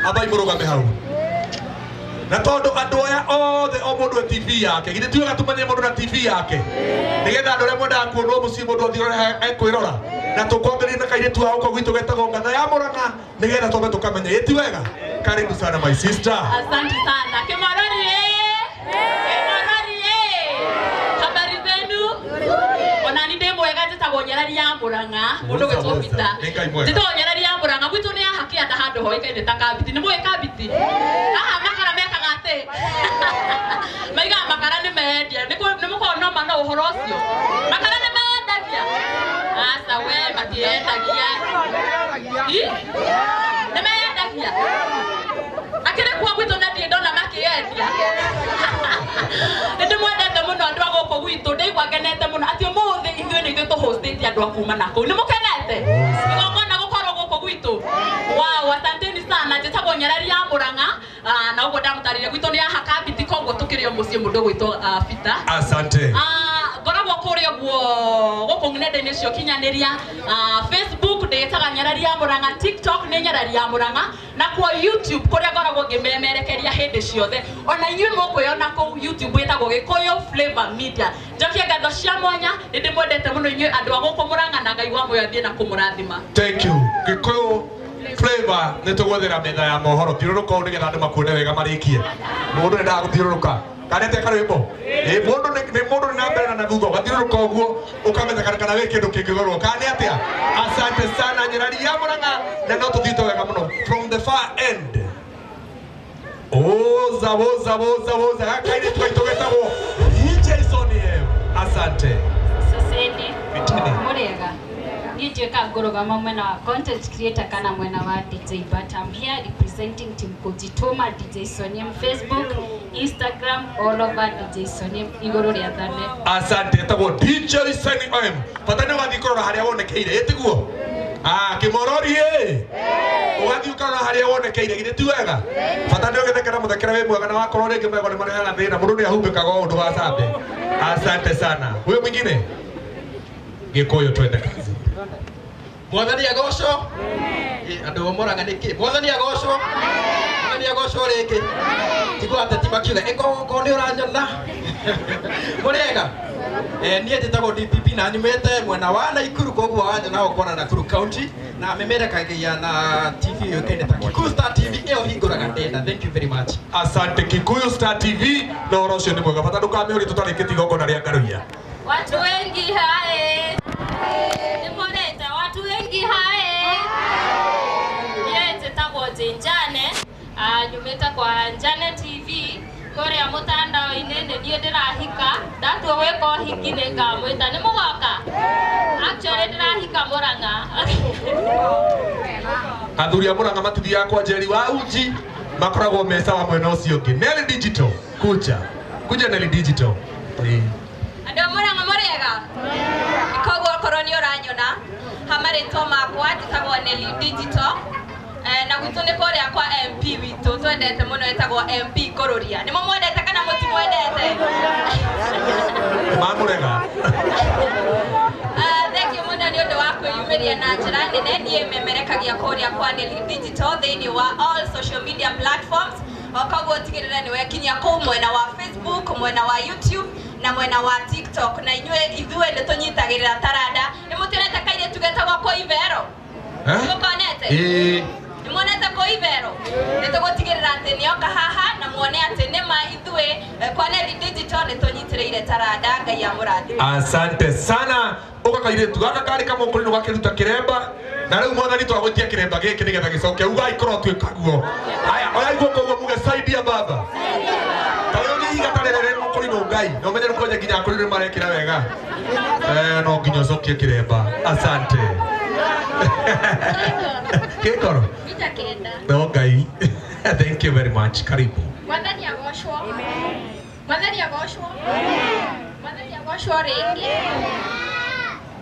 Ambai mũrũgame hau. Na tondũ andũ aya othe o mũndũ e TV yake, githĩ ti wega tũmenye mũndũ na TV yake? Nĩgetha andũ arĩa mwendaga kuonwo mũciĩ mũndũ athiĩ rore ekwĩrora. Na tũkwambĩrĩria na kairĩtu ga gũkũ gwitũ getagwo Ngatha ya Mũrang'a nĩgetha twambe tũkamenye. Ĩ ti wega? Karibu sana my sister. Asante sana. Kimorori eh? Kimorori eh? Habari zenu? Ona ni ndĩ mwega njĩtagwo Nyarari ya Mũrang'a. Mũndũ gwĩtwo Peter. Nĩ Ngai mwega. Njĩtagwo Nyarari ya Mũrang'a. Gwitũ nĩ haha kĩanda handũ hoĩkaine ta Kambiti. Nĩ mũĩ Kambiti? Haha makara mekaga atĩ? Maigaga makara nĩ mendia. Nĩ mũkoragwo no ma na ũhoro ũcio? Makara nĩ mendagia? Aca we matiendagia. Ĩ? Nĩ mendagia? Akĩrĩ kuo gwitũ na ndirĩ ndona makĩendia. Nĩ ndĩmwendete mũno andũ a gũkũ gwitũ, ndaigua ngenete mũno atĩ ũmũthĩ ithuĩ nĩ ithuĩ tũhostĩtie andũ a kuma na kũu. Nĩ mũkenete? Igongona gũkorwo gũkũ gwitũ. Wow, asanteni sana. Njĩtagwo Nyarari ya Mũrang'a. Ah, na ũguo ndamũtarĩria gwitũ nĩ haha Kambiti, koguo tũkĩrĩ o mũciĩ mũndũ ũgwĩtwo Peter. Asante. Ah, ngoragwo kũrĩa ũguo gũkũ nenda-inĩ cia ũkinyanĩria, Facebook ndĩĩtaga Nyarari ya Mũrang'a, TikTok nĩ Nyarari ya Mũrang'a, na kuo YouTube kũrĩa ngoragwo ngĩmemerekeria hĩndĩ ciothe. Ona inyuĩ mũkwĩona kũu YouTube ĩtagwo Gĩkũyũ Flavor Media. Njokie ngatho cia mwanya, nĩ ndĩmwendete mũno inyuĩ andũ a gũkũ Mũrang'a na Ngai wa muoyo athiĩ na kũmũrathima. Thank you. Gĩkũyũ Flavor nĩ tũgwethera metha ya mohoro thiũrũrũka ũũ nĩgetha andũ makuone wega marĩkie. Mũndũ ndendaga gũthiũrũrũka. Kana nĩ karwĩmbo? Ĩ mũndũ nĩ mũndũ nĩ na mbere na na thutha ũgathiũrũrũka ũguo ũkamenya kana wĩ kĩndũ kĩngĩgũrwo kana nĩ atĩa. Asante sana Nyarari ya Mũrang'a na no tũthiĩte wega mũno from the far end. Oza woza woza woza gaka kairĩtu gaitũ getagwo DJ Sonny M. Asante. Saseni. Mitini. Mũrĩega. Niĩ njuĩka ngũrũgama mwena wa content creator kana mwena wa DJ, but I'm here representing team Kujituma, DJ Sonim, Facebook, Instagram, all over DJ Sonim igũrũ rĩa thane. Asante etagwo DJ Sunny M. Bata nĩ ũgathiĩ kũrora harĩa wonekeire ĩ tiguo? Ah, kĩmorori ĩ. Ũgathiĩ ũkarora harĩa wonekeire githĩ ti wega? Bata nĩ ũgĩthekera mũthekere wĩ mwega na wakorwo rĩngĩ magego nĩ marehaga thĩna mũndũ nĩ ahumbĩkaga o ũndũ wa cambe. Asante sana. Huyo mwingine? Gĩkũyũ twende kazi. Mwathani agocwo. Ĩ, andũ a Mũrang'a nĩkĩ? Mwathani agocwo. Mwathani agocwo rĩngĩ. Tigwo ateti makiuga ĩkorwo nĩ ũranyona. Mũrĩega. Niĩ njĩtagwo DPP na nyumĩte mwena wa Naikuru, koguo wanja na ũkona Nakuru County na memerekagia na TV yũĩkaine ta Kikuyu Star TV ĩyo hingũraga ndenda. Thank you very much. Asante Kikuyu Star TV na ũhoro ũcio nĩ mwega bata ndũkamĩũrie tũtarĩkĩtie igongona rĩa ngaruiya. Watu wengi hae. Nĩmũrĩte watu wengi hae. Niĩ njĩtagwo Jane. Nyumĩte kwa Njane TV kũrĩa mũtandao-inĩ. Nĩ niĩ ndĩrahika, ndatua gwĩka ũhiki nĩ ngamwĩta nĩ mũgoka. Actually ndĩrahika Mũrang'a. Athuri a Mũrang'a matithiaga kwa Njeri wa uji, makoragwo me sawa mwena ũcio ũngĩ. Nelly Digital, kuja kuja Nelly Digital. Ĩĩ. Andũ a Mũrang'a mũrĩega? Koguo okorwo nĩ ũranyona ha marĩtwa makwa njĩtagwo Nelly Digital. Na gwitũ nĩ kũrĩa kwa MP witũ twendete mũno etagwo MP Ngũrũria. Nĩ mũmwendete kana mũtimwendete? Mamũrega. Thank you mũno nĩ ũndũ wa kwĩyumĩria na njĩra nene. Niĩ memerekagia kũrĩa kwa Nelly Digital thĩinĩ wa all social media platforms. O koguo tigĩrĩra nĩ wekinyia kũu mwena wa Facebook, mwena wa YouTube na mwena wa TikTok. Na inyuĩ ithuĩ nĩ tũnyitagĩrĩra taranda. Nĩ mũtionete kairĩtu getagwo Koivero? Eh? Nĩmũkonete? Ĩĩ. Nĩmuonete Koivero? Nĩ tũgũtigĩrĩra atĩ nĩoka haha na muone atĩ nĩma ithuĩ kwa Nelly Digital nĩ tũnyitĩrĩire taranda. Ngai amũrathime. Asante sana. Ũka kairĩtu gaka karĩ kamũkũrinũ gakĩruta kĩremba na rĩu mwathani twagũitia kĩremba gĩkĩ nĩgetha gĩcoke ugai korwo tuĩka guo. Haya, oya guoko ũguo muge saidia baba. Ta rĩu ihiga ta rĩrĩ rĩ mũkũrinũ Ngai na ũmenye rĩu kwanja nginya akũrinũ nĩ marekĩra wega. No nginya ũcokie kĩremba. Asante. Gĩkoro. Mita kenda. No Ngai. Thank you very much. Karibu. Mwathani agocwo. Mwathani agocwo. Mwathani agocwo rĩngĩ.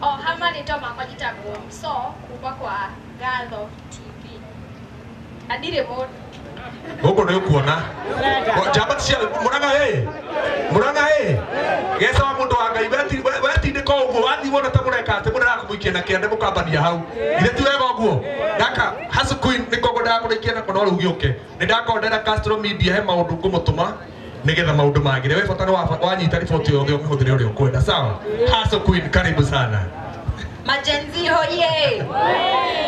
O ha marĩtwa makwa njĩtagwo Mso kuma kwa Gatho TV. Na ndirĩ mũndũ. Gũkũ nĩ ũkuona njamba cia Mũrang'a ĩ Mũrang'a ĩ geca wa mũndũ wa Ngai wetindĩka. ko ũguo wathiĩ wona ta mũreka atĩ mũrera kũmũikia na kĩande mũkambania hau ithe ti wega ũguo gaka Hustle Queen nĩ koguo ndagakũrĩkia nako no rĩu gĩũke nĩ ndakondera Castro Media he maũndũ ngũmũtũma nĩgetha maũndũ magĩre we bata nĩ wanyita riboti yothe ũmĩhũthĩre ũrĩa ũkwenda sawa. Hustle Queen karibu sana. Majenzi hoye!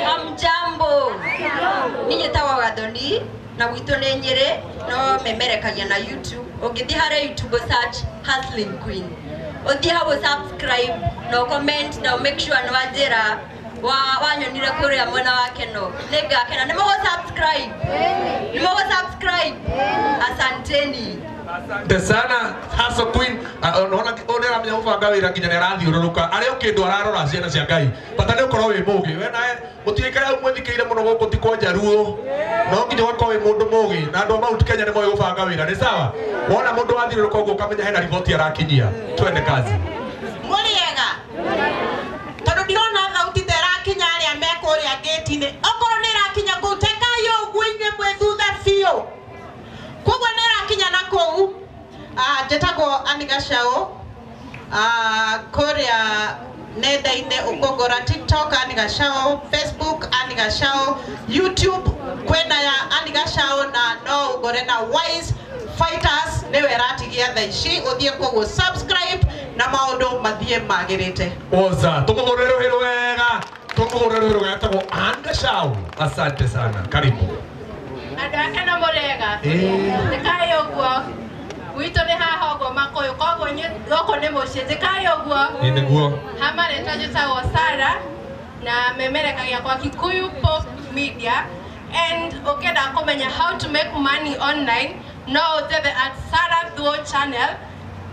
Hamjambo. Niĩ njĩtagwo Gathoni na gwitũ nĩ Nyĩrĩ no memerekagia na YouTube. Ũngĩthiĩ harĩa YouTube search Hustling Queen. Ũthiĩ hau subscribe na comment na make sure nĩ wanjĩra wa wanyonire kũrĩa mwena wa Keno. Nĩngakena. Nĩ mũgũ subscribe? Nĩ mũgũ subscribe? Asanteni. Asante sana Hustle Queen. Unaona ũrĩa aramenya gũbanga wĩra nginya nĩ arathiũrũrũka arĩ o kĩndũ ararora ciana cia Ngai bata nĩ ũkorwo wĩ mũgĩ we nawe mũtigĩkare hau mwĩthikĩire mũno gũkũ ti kwa njaruo no nginya ũgakorwo wĩ mũndũ mũgĩ na andũ a Mount Kenya nĩ moĩ gũbanga wĩra nĩ sawa wona mũndũ wathiũrũrũka ũguo ũkamenya hena riboti arakinyia twende kazi Mũrĩega tondũ ndirona thauti ta ĩrakinya arĩa me kũrĩa ngĩti-inĩ okorwo nĩ ĩrakinya kũu tekai ũguo inyuĩ mwĩ thutha biũ koguo nĩ ĩrakinya na kũu. Njĩtagwo Annie Gachau kũrĩa nenda-inĩ ũkũngora TikTok Annie Gachau, Facebook Annie Gachau, YouTube kwĩna ya Annie Gachau na no ũngore na Wise Fighters nĩwe ĩratigia thaa ici ũthiĩ koguo subscribe na maũndũ mathiĩ magĩrĩte. Oza tumuhurire ruhi wega tumuhurire ruhi rwega etagwo Anne Gachau asante sana karibu. Andũ a Keno mũrĩega njĩkai ũguo gwitũ nĩ haha ũguo Makũyũ koguo inyuĩ gũkũ nĩ mũciĩ njĩkai ũguo. Ĩ nĩguo. Ha marĩtwa njĩtagwo Sarah na memerekagia kwa Kikuyu Pop Media and ũngĩenda kũmenya how to make money online no ũnjethe at Sarah Thuo channel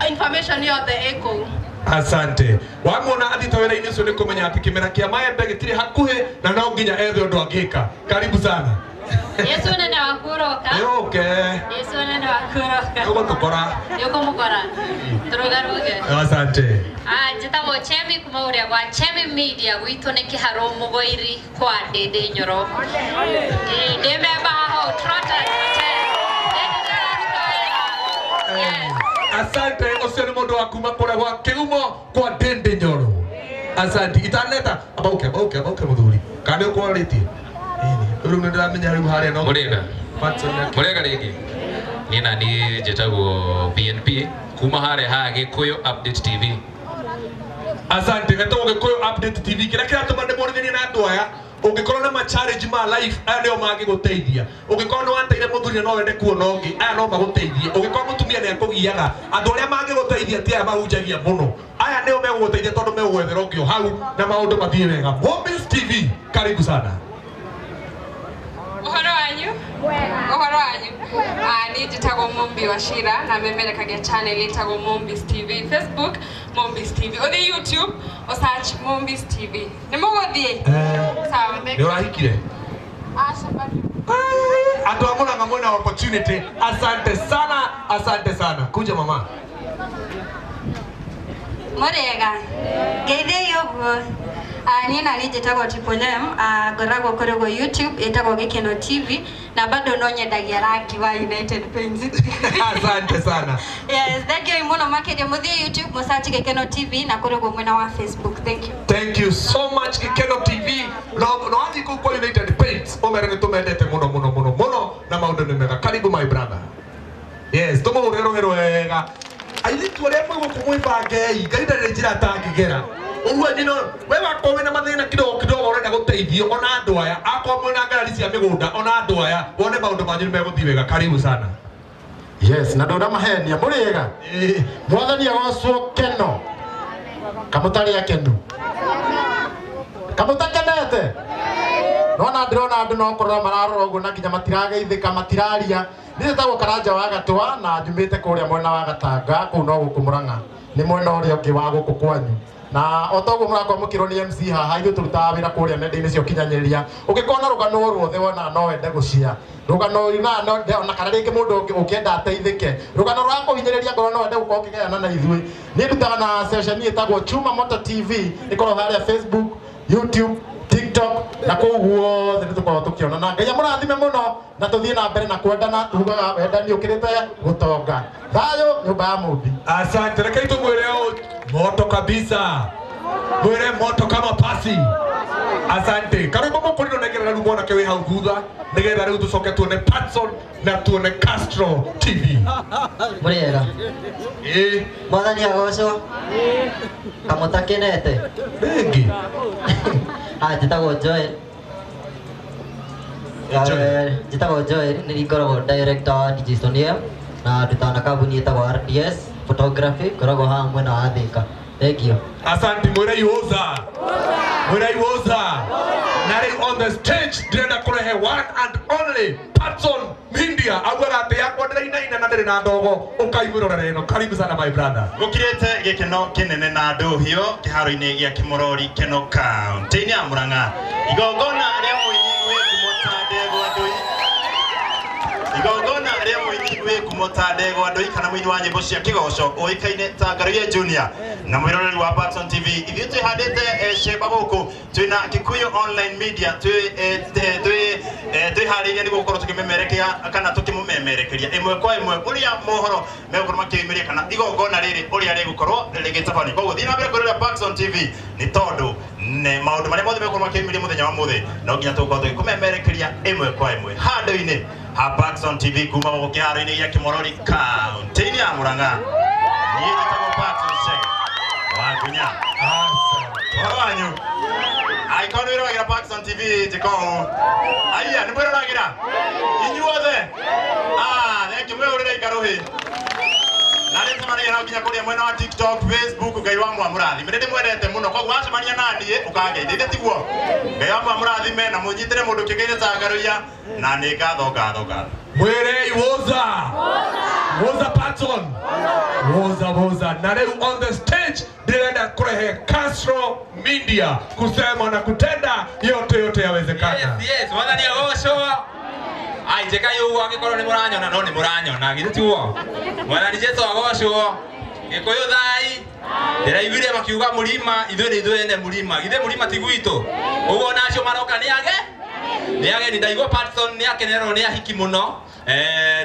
information yothe ĩ kũu. Asante. Wamuona athite wĩra-inĩ ũcio nĩ kũmenya atĩ kĩmera kĩa maembe gĩtirĩ hakuhĩ na no nginya ethe ũndũ angĩka. Karibu sana. Yesu nene wa kuroka. Nĩũke. Yesu nene wa kuroka. Nĩũgũtũkora. Nĩũkũmũkora. Tũrũgarũge. Asante. Njĩtagwo Chemi kuma ũrĩa gwa Chemi Media gwitũ nĩ Kĩharũ Mũgũiri kwa Ndĩndĩ Nyoro. Ndĩ memba haha ũũ, Trotters Hotel. Asante ũcio nĩ mũndũ wa kuma kũrĩa gwa Kĩgumo kwa Ndĩndĩ Nyoro. Asante. Itaneta abauke abauke abauke mũthuri. Kana nĩ ũkwarĩtie? Rĩu nĩ ndĩramenya rĩu harĩa no. Mũrĩega. Mũrĩega rĩngĩ. Niĩ nani njĩtagwo BNP kuma harĩa ha Gĩkũyũ Update TV. Asante getagwo Gĩkũyũ Update TV kĩrĩa kĩratũma ndĩmũrithanie na andũ aya ũngĩkorwo na ma challenge ma life aya nĩo mangĩgũteithia ũngĩkorwo nĩ wateire mũthuri na no wende kuona ũngĩ aya no magũteithie ũngĩkorwo mũtumia nĩ akũgiaga andũ arĩa mangĩgũteithia ti aya mahunjagia mũno aya nĩo megũgũteithia tondũ megũgwethera ũngĩ o hau na maũndũ mathiĩ wega. Mombis TV karibu sana. Ũhoro wanyu? Ũhoro wanyu? Niĩ njĩtagwo Mumbi wa Shira na memerekagia channel ĩtagwo Mombis TV Facebook Mombis TV ũthiĩ YouTube ũ search Mombis TV nĩ mũgũthiĩ? Sawa. Nĩ ũrahikire? Aca bado. Andũ a Murang'a mwena opportunity. Asante sana, asante sana. Kuja mama. Mũrĩega. Ngeithĩi ũguo. Niĩ nani njĩtagwo Triple M, ngoragwo kũrĩ YouTube ĩtagwo Gĩkeno TV na bado no nyendagia rangi wa United Paints. Asante sana. Yes, thank you mũno makĩria mũthiĩ YouTube mũsearch Gĩkeno TV na kũrĩ ũguo mwena wa Facebook. Thank you. Thank you so much Gĩkeno TV. No no wathiĩ kũu kwa United Paints ũmere nĩ tũmendete mũno mũno mũno mũno na maũndũ nĩ mega. Karibu my brother. Yes, tũmũhũrĩre rũhĩ rwega. Airĩtu arĩa mwĩ gũkũ mwĩbangei, Ngai ndarĩ njĩra atangĩgera. Ũguo nyino we wakorwo wĩna mathĩna kidogo kidogo ũrenda gũteithio ona andũ aya akorwo mwĩna ngarari cia mĩgũnda ona andũ aya wone maũndũ manyu nĩ megũthiĩ wega. Karibu sana. Yes, na ndũramahenia mũrĩega. Mwathani agocwo Keno. Kamũtarĩ akenu. Kamũtakenete. Nona ndĩrona andũ no kũrora mararora ũguo na nginya matirageithĩka matiraria. Niĩ njĩtagwo Karanja wa Gatwa na njumĩte kũrĩa mwena wa Gatanga kũu no gũkũ Mũrang'a. Nĩ mwena ũrĩa ũngĩ wa gũkũ kwanyu. Na o toguo mũrakorwo mũkĩrwo nĩ MC haha ithuĩ tũrutaga wĩra kũrĩa nenda-inĩ cia ũkinyanĩria. Ũngĩkorwo na rũgano o ruothe wona no wende gũcia rũgano na kana rĩngĩ mũndũ ũngĩenda ateithĩke rũgano rwa kũhinyĩrĩria ngoro no wende gũkorwo ũkĩgayana na ithuĩ. Niĩ ndutaga na ceceni ĩtagwo Chuma Moto TV ĩkoragwo harĩa Facebook, YouTube, TikTok na kũu guothe nĩ tũkoragwo tũkĩona na Ngai amũrathime mũno na tũthiĩ na mbere na kwendana tugaga wendani ũkĩrĩte gũtonga. Thayũ nyũmba ya Mũmbi. Asante, rekei tũmwĩre ũũ moto kabisa. Mwĩre moto kama pasi. Asante. Karwĩmbo mũkũrinũ nengera rĩu mwanake wĩ hau thutha nĩgetha rĩu tũcoke tuone Patson na tuone Castro TV. Mũrĩega. Ĩĩ. Mwathani agocwo. Kamũtakenete. Rĩngĩ. Ah, njĩtagwo Joel. Njĩtagwo Joel, nĩ ngoragwo director wa DJ Sonia na ndutaga na kambuni ĩtagwo RDS Photography, ngoragwo haha mwena wa Thika. Thank you. Asante mwĩre iwoza. Mwĩre iwoza. Na rĩu on the stage ndĩrenda kũrehe one and only Patson Mindia augaga atĩ yakwa ndĩrainaina na ndĩrĩ na ndogo ũkaimwĩrorere ĩno. Karibu sana my brother. Gũkirĩte gĩkeno kĩnene na ndũhio kĩharo-inĩ gĩa Kĩmorori Keno kaunti-inĩ ya Murang'a. Igongona rĩa mũini wĩ ngumo ta Ndegwa Ndũi, igongona rĩa mũini wĩ ngumo ta Ndegwa Ndũi kana mũini wa nyĩmbo cia kĩgoco ũĩkaine ta Ngaruiya Junior na mwĩroreri wa Patson TV. Ithuĩ twĩhandĩte cemba gũkũ twĩna Kikuyu Online Media, twĩharĩirie nĩguo gũkorwo tũkĩmemerekia kana tũkĩmũmemerekeria ĩmwe kwa ĩmwe ũrĩa mohoro megũkorwo makĩyumĩria kana igongona rĩrĩ ũrĩa rĩgũkorwo rĩgĩtabanio. Koguo thiĩ na mbere kwĩrorera Patson TV nĩ tondũ maũndũ marĩa mothe megũkorwo makĩyumĩria mũthenya wa mũthĩ no nginya tũgũkorwo tũgĩkũmemerekeria ĩmwe kwa ĩmwe handũ-inĩ ha Patson TV kuma gũkũ kĩharo-inĩ gĩa Kĩmorori kaunti-inĩ ya Murang'a. Niĩ njĩtagwo Patson Chege wa Ngunya. Ũhoro wanyu? Angĩkorwo nĩ wĩroragĩra Patson TV njĩka ũũ. Aya, nĩ mwĩroragĩra? Inyuothe? Ah, thank you, mwĩhũrĩre ikarũhĩ. Na nĩ tũmanagia nao nginya kũrĩa mwena wa TikTok, Facebook, Ngai wa mwamũrathime. Nĩ ndĩmwendete mũno, koguo wacemania na niĩ ũkangeithia, ithe tiguo? Ngai wa mwamũrathime na mũnyitĩre mũndũ kĩngaine ta Ngaruiya na nĩ ngatho ngatho ngatho. Mwĩre iwoza. Woza Patson. Woza woza. Na rĩu on the stage ndĩrenda kũrehe Castro Media kusema na kutenda yote yote yawezekana. Yes, yes, mwathani agocwo. Ai njĩka ũguo angĩkorwo nĩ mũranyona no nĩ mũranyona githĩ tiguo? Mwathani Jesũ agocwo. Gĩkũyũ thai. Ndĩraiguire makiuga mũrima, ithuĩ nĩ ithuĩ ene mũrima. Githĩ mũrima ti gwitũ? Ũguo ona acio maroka nĩ age? Nĩ ageni. Ndaigua Patson nĩ akenerwo nĩ ahiki mũno.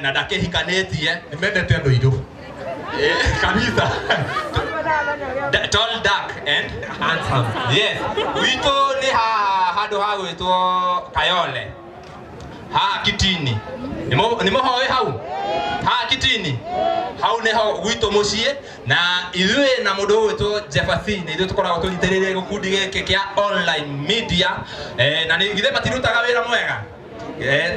Na ndakĩhikanĩtie. Nĩ mendete andũ airũ. Kabisa. Tall, dark and handsome. Yes. Gwitũ nĩ haha handũ ha gwĩtwo Kayole. Haha Kitini. Nĩ mũhoĩ hau? Haha Kitini. Hau nĩho gwitũ mũciĩ na ithuĩ na mũndũ ũgwĩtwo Jefferson ithuĩ tũkoragwo tũnyitĩrĩire gĩkundi gĩkĩ kĩa online media na githĩ matirutaga wĩra mwega?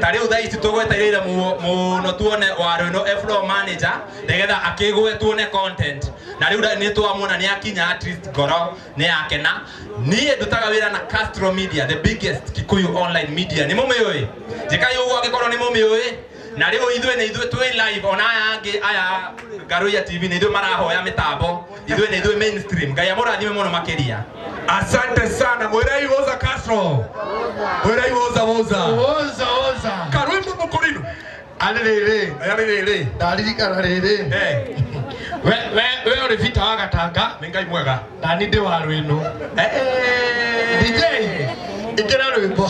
Ta rĩu thaa ici tũgwetereire mũno tuone warũ ĩno floor manager nĩgetha akĩgwe tuone content na rĩu nĩ twamuona nĩ akinya at least ngoro nĩ yakena. Niĩ ndutaga wĩra na Castro Media, the biggest Kikuyu online media. Nĩ mũmĩũĩ? Njĩkai ũguo angĩkorwo nĩ mũmĩũĩ. Na rĩu ithuĩ nĩ ithuĩ twĩ live ona aya angĩ aya Ngaruiya TV nĩ ithuĩ marahoya mĩtambo, ithuĩ nĩ ithuĩ mainstream. Ngai amũrathime mũno makĩria. Asante sana mwĩrei woza Castro. Mwĩrei woza woza. Woza woza. Karwĩmbo mũkũrinũ. Arĩ rĩrĩ. Arĩ rĩrĩ. Ndaririkana rĩrĩ. We ũrĩ Vita wa Gatanga. Nĩ Ngai mwega. Na niĩ ndĩ wa Rwĩnũ. DJ, ĩkĩra rwĩmbo.